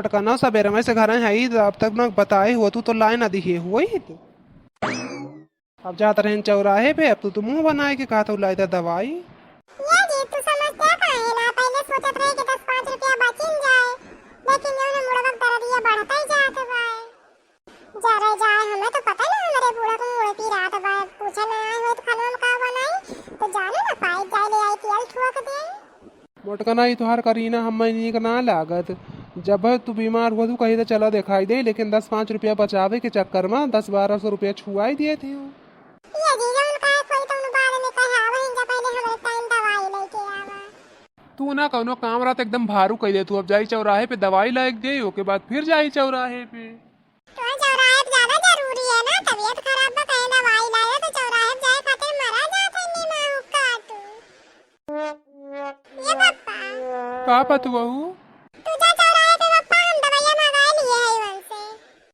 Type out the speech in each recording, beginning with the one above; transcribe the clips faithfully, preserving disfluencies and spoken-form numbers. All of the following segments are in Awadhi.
मोटकनउ सबेरे में से घरे हई, अब तक न बताए हुआ तू तो लाए ना दिहे हुई तो। अब जात रहेन चौराहे पे, अब तू तो मुँह बनाए के कहत हउ लाए दा दवाई। ये जी, तू समझते काहे ना? पहले सोचत रहे कि दस पाँच रुपया बचिन जाए, लेकिन जौन मुड़वा के दरदिया बढ़ते जात बाए। जरे जाए, हमें तो पता ना हमरे बूढ़ा के मुड़ पिरात बाए। पूछे ना आए होत खाना में का बनाई, तो जाने ना पाए, जाए ले आई तेल ठोक दे। मोटकना, ई तोहार करीना हमें नीक ना लागत। जब तू बीमार हुआ, तू कही तो चला देखाई दे, लेकिन दस पाँच रुपया बचावे के चक्कर में दस बारह सौ रुपया छुआई दिए थे। ये जीजा, उनका है कोई तो उन बारे में कहे, आवे हैं जब पहले हमरे टाइम दवाई लेके आवा। तू ना कौनो काम रहत एकदम भारू कह दे तू। अब जाई चौराहे पे दवाई लायक दे, ओके बाद फिर जाई चौराहे पे। तो चौराहे पे ज्यादा जरूरी है ना, तबीयत खराब बा, कहीं दवाई लाए तो चौराहे पे जाए खातिर मरा जात है नीमा हुक्का तू। ये पप्पा। का पतुआ हूँ? तू जा चौराहे पे पप्पा, हम दवाइयाँ मंगा लिए है उनसे।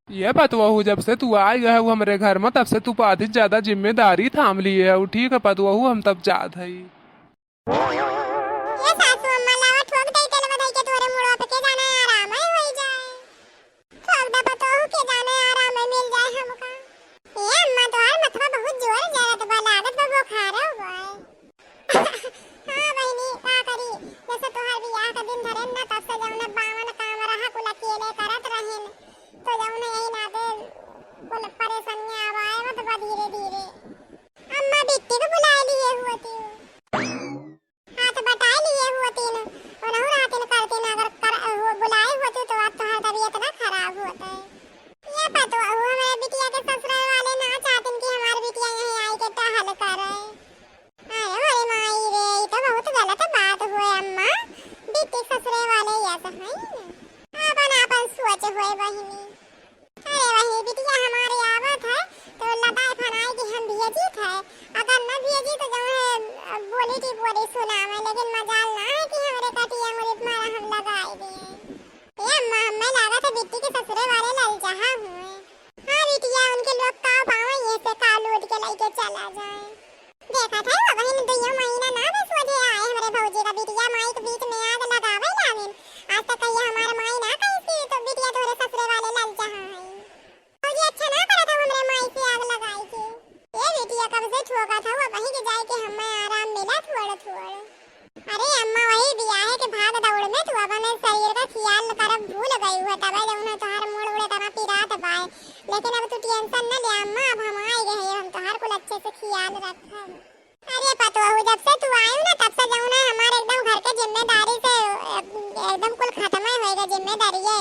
ये पतुआ हूँ, जब से तू आ गया है वो हमरे घर में, तब से तू आधी ज्यादा जिम्मेदारी थाम लिए है। ठीक है पतुआ हूँ, हम तब जात है। ये सासू अम्मा, लावा ठोक दे तेल बधाई के तोरे मुड़वा पे, के जाने आराम है होई जाए। ठोक दे पतोहू, के जाने आराम है मिल जाए हमका। ए अम्मा, तोहार मथवा बहुत जोर जरत बा, लागत बा बुखार हो गए। हाँ बहिनी, का करी, जैसे तोहार बियाह का दिन धरे न, तब से जौन बावन काम रहा कुल अकेले करत रहेन, तो जौन यही नाते कुल परेशानियाँ अब आवत बा धीरे धीरे। अम्मा बिट्टी को बुला लिए हुआ थी। हाथ बटाए लिए हुआ तीन, उनहु रातिन करतीन, अगर कर, हु-, बुलाए होती तो आज तोहार तबीयत ना खराब होत है। ये पतोहू, हमरे बिटिया के ससुराल वाले ना चाहतीन कि हमार बिटिया यहीं आई के टहल करे। अरे मोरे माई रे, ई तो बहुत गलत बात हुए अम्मा, बिट्टी ससुरे वाले ये तो है ही ना। आपन आपन सोच हुए बहिनी। अरे वही बिटिया हमारे आवत है, तो लदाई फनाई के हम भेजित है। अगर न भेजी तो जौन है, बोली टिपोरी सुनावे, लेकिन मजाल ना है कि हमरे कटिया मुड़ी मारा हम लगाई दिए। ए अम्मा, हमें लागत है बिट्टी के ससुरे वाले ललचाहा हुए। हाँ बिटिया, उनके लोग का पावे, ये से का लूट के लेके चला जाए। देखत है, वो बहिन दुइयो महीना ना बस वजह आए हमरे भौजी का बिटिया माई के बीच में आग लगावे लागिन। आज तक कहिया हमार माई ना कही थी, तो बिटिया तोरे ससुरे वाले ललचाहा है। भौजी अच्छा ना करत हो हमरे माई से आग लगाई के। ए बिटिया, कब से ठोकत हो, वहीं के जाए के हमें आराम मिला थोड़ थोड़। अरे अम्मा, वही बियाहे के भाग दौड़ में तू अपने शरीर का ख्याल करब भूल गई हुआ, तबे जौन है तोहार मूड़ उड़े तना पिरात बाए। लेकिन अब तू tension न ले अम्मा, अब हम आए गए हैं, हम तोहार कुल अच्छे से ख्याल रखब। अरे पतोहू, जब से तू आयू ना तब से जौन है हमारे एकदम घर के जिम्मेदारी से एक-, एकदम कुल खत्म है होएगा जिम्मेदारी है।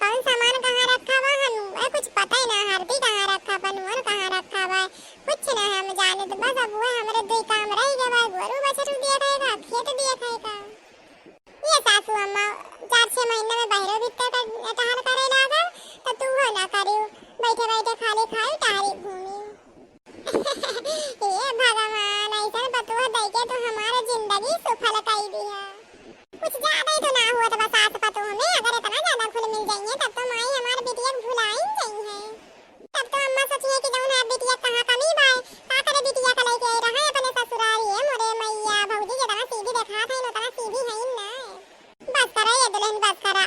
कौन सामान कहाँ रखा बा हम, ए, कुछ पता ही ना, हरदी कहाँ रखा बा, नून कहाँ रखा बा, कुछ ना हम जाने। तो बस अब वो हमरे दो काम रह गए बा, गोरू बछरू देखे का, खेत देखे का। ये सासू अम्मा चार छह महीना में बहरे भीतर का टहल करे लागल, तो तू हो ना करियो, बैठे बैठे खाली खाई टहरी घूमी। हे भगवान, ऐसन पतोह दइके तू हमार जिंदगी सुफल कई दिहा। कुछ ज्यादा ही तो ना हुआ था सास पतोह में, अगर इतना ज्यादा घुल मिल जाइए तब तो माई हमार बिटिया के भुलाई जाई है। तब तो अम्मा सोचिए कि जौन है बिटिया कहाँ कमी बाय, का करे बिटिया का लेके आई रहा है अपने ससुराल। ये मोरे मैया, भौजी जितना सीधी देखा था, उतना सीधी है ही ना। बस करा ये दुल्हन, बस करा।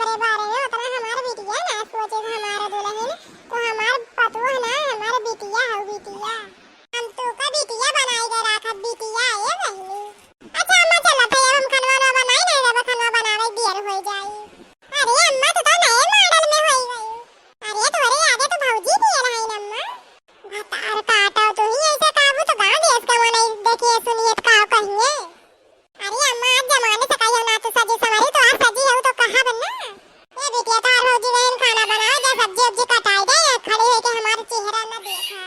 अरे बारे में उतना हमार बिटिया ना सोचे, हमार दुलहिन तो हमार पतोह ना, हमार बिटिया हउ बिटिया। हम तोका बिटिया बनाई के राखब, बिटिया ए बहिनी। अच्छा अम्मा, चलत है, अब हम खनवा ना बनाई, नहीं देबे खनवा बनावे देर होइ जाई। अरे अम्मा, तू तो नए मॉडल में होइ गई। अरे तोरे आगे तो भौजी भी है नहीं अम्मा। भतार काटो, तू ही ऐसे कहबू तो गाँव देश के वो नहीं देखिए सुनिए तो का कहिए। अरे अम्मा, आज जमाने से कहियो ना, तू सजी संवरी तो आज सजी हउ तो कहा बनना। ए बिटिया, तोहार भौजी बहन खाना बनाओ, जा सब्जी उब्जी कटाई दे, या खड़ी होके हमार चेहरा ना देखा।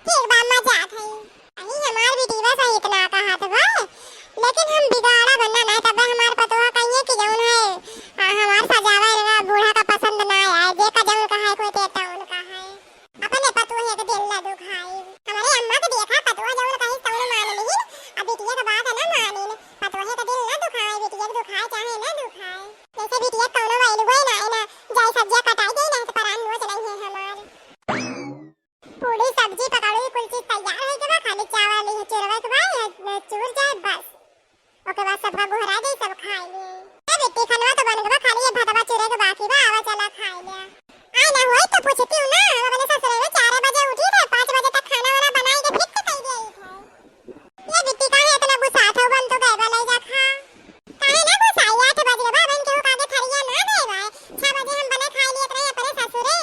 ठीक बा अम्मा, जात हई। अरे हमार बिटिया सही इतना कहत बा, लेकिन हम बिगाड़ा बनना नहीं, तब हमार पतोह कहिए कि जौन है, आ, हमार सजावा एनका बूढ़ा का पसंद ना आए, जे का जौन कहा है कोई ते तौन कहा है। अपने पतोहे के दिल ना दुखाई। हमरे अम्मा के देखा, पतोह जौन कही तौन मान लिहिन, अब बिटिया के बात ना मानिन। पतोहे के दिल ना दुखाए, बिटिया के दुखाए चाहे ना दुखाए। जैसे बिटिया कौनो वैल्यू ना है ना, जाई सब्जिया कटाई दे, नहीं तो परान नोच नहीं है हमार। पूरी सब्जी पकौड़ी कुल चीज तैयार होइ के बा, खाली चावल ही चुरवे के बा, ये चूर जाए बस। ओके बाद सबका गोहरा दे, सब खाए ले। ए बेटी, खनवा तो बन गवा, खाली ये भतवा चूरे के बाकी बा, आवा चला खाए ले। आए ना होई तो पूछती हूँ ना, हम अपने ससुरे में चार बजे उठी थे, पाँच बजे तक खाना वाना बनाई के फिट कर दे थे। ये बेटी काहे इतना गुस्सा था, बन तो गए बा, ले जा खा। काहे ना गुस्साई, आठ बज गवा, बन के हो कागे थरिया ना दे बा। छह बजे हम बने खाए लिए इतने अपने ससुरे।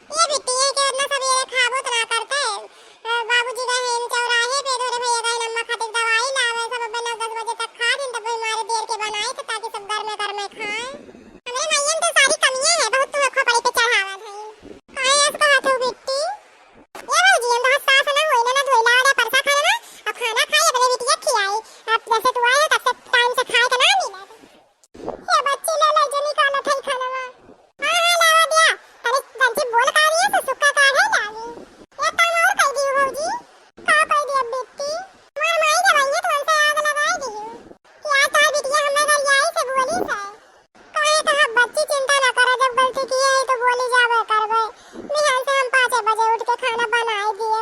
ये बिट्टी है कि उतना सवेरे खाबो तो ना करते। अ, बाबूजी गए हैं चौराहे पे, तोरे भैया गए अम्मा खातिर दवाई लावे, सब अब नौ दस बजे तक खा दिन, तब मारे देर के बनाए थे ताकि सब गर्मे गर्मे खाए। हमरे माइयन तो सारी कमियां है, बहुत तू खोपड़ी पे चढ़ावत है। काहे ऐसे कहत हो बिट्टी? ये भौजी, हम बहुत सास ना होई ना, ना धोइला वाला परसा खाना ना, अब खाना खाई अपने बिटिया खियाई। अब जैसे तू आए हो तब से टाइम से खाए के ना मिला। ये बच्ची ले ले जो निकालत है खानवा। हाँ, हाँ, लावा दिया। तनी जल्दी बोल का रही है, तो सुक्का का है लागी। ये काम और कह दियो भौजी। का कह दिया बिट्टी? हमार माई जब आई है तो उनसे आग लगाई दियो। कि आज तार बिटिया हमें घर आई से बोली से। काहे तो हम बच्ची चिंता ना करे, जब गलती की है तो बोली जावे करवे। बिहान से हम पाँच बजे उठ के खाना बनाए दिए।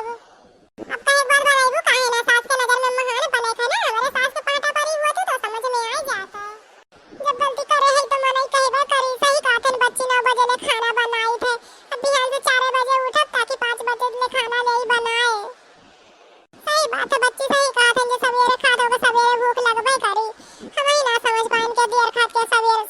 अब कहे एक बार बनाइबू काहे ना, सास के नजर में महान बने थे ना, हमारे सास के पाटा परी हुआ थे तो समझ में आ जाता। जब गलती करे है तो मनई कहबे करी, सही कहत हन बच्ची नौ बजे ले खाना बनाई थे, अब बिहान से चार बजे उठब ताकि पाँच बजे ले खाना ले ही बनाए। सही बात है बच्ची, सही कहत हन, जे सवेरे खा दोगे सवेरे भूख लगबे करी, हम ही ना समझ पाइन के देर खात के सवेरे